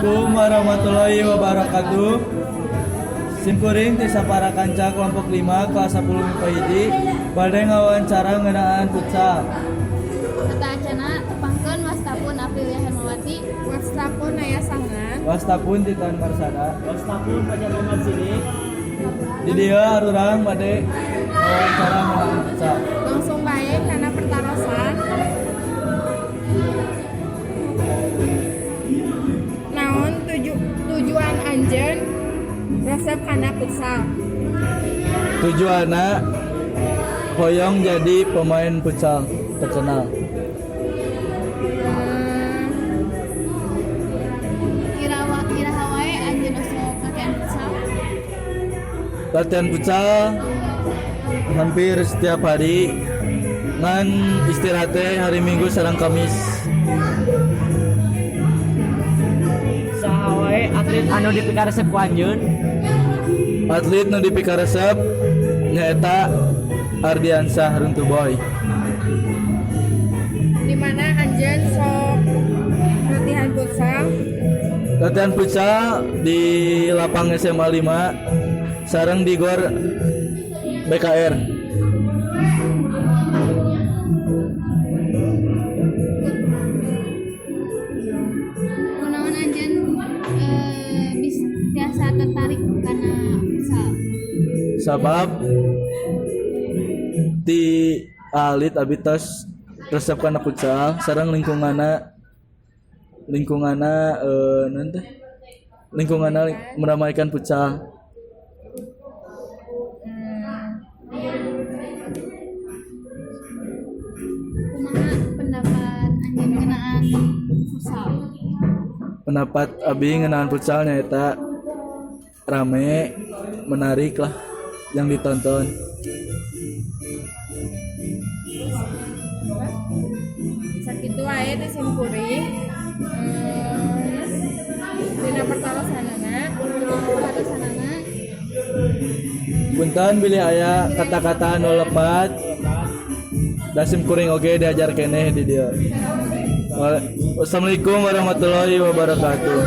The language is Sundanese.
Assalamualaikum warahmatullahi wabarakatuh. Simkuring ti sapara kanca kelompok 5 kelas 10 MIPA 1 bade ngawawancara ngeunaan futsal. Sateuacanna tepangkeun, wasta pun Aprilia Hermawati. Wasta pun Naya Sanga. Wasta pun Titan Marsada. Wasta pun Fajar Muhammad Sidik. Di dieu arurang bade ngawawancara ngeunaan futsal. Langsung bae kana pertarosan. Naon tujuan anjeun resep kana futsal? Tujuanna hoyong jadi pemain futsal terkenal. Iraha wae anjeun osok latihan futsal? Latihan futsal hampir setiap hari, ngan istirahat teh hari Minggu sareng Kamis. Saha wae atlet anu dipikaresep ku anjeun? Atlet nu dipikaresep nyaeta Ardiansyah Runtu Boy. Di mana anjeun sok latihan futsal? Latihan futsal di lapang SMA 5 sareng di GOR BKR. Kunaon anjeun tiasa tertarik kana futsal? Sabab ti alit abi tos resep kana futsal sareng lingkunganna lingkunganna naon teh, lingkunganna meramaikan futsal. Kumaha pendapat anjeun ngeunaan futsal? Pendapat abi ngeunaan futsal nyaeta rame, menarik lah yang ditonton. Sakitu wae ti simkuring. Dina pertarosanana. Pertarosanana. Punten bilih aya kata-kata anu lepat da simkuring oge diajar keneh di dieu. Wassalamualaikum warahmatullahi wabarakatuh.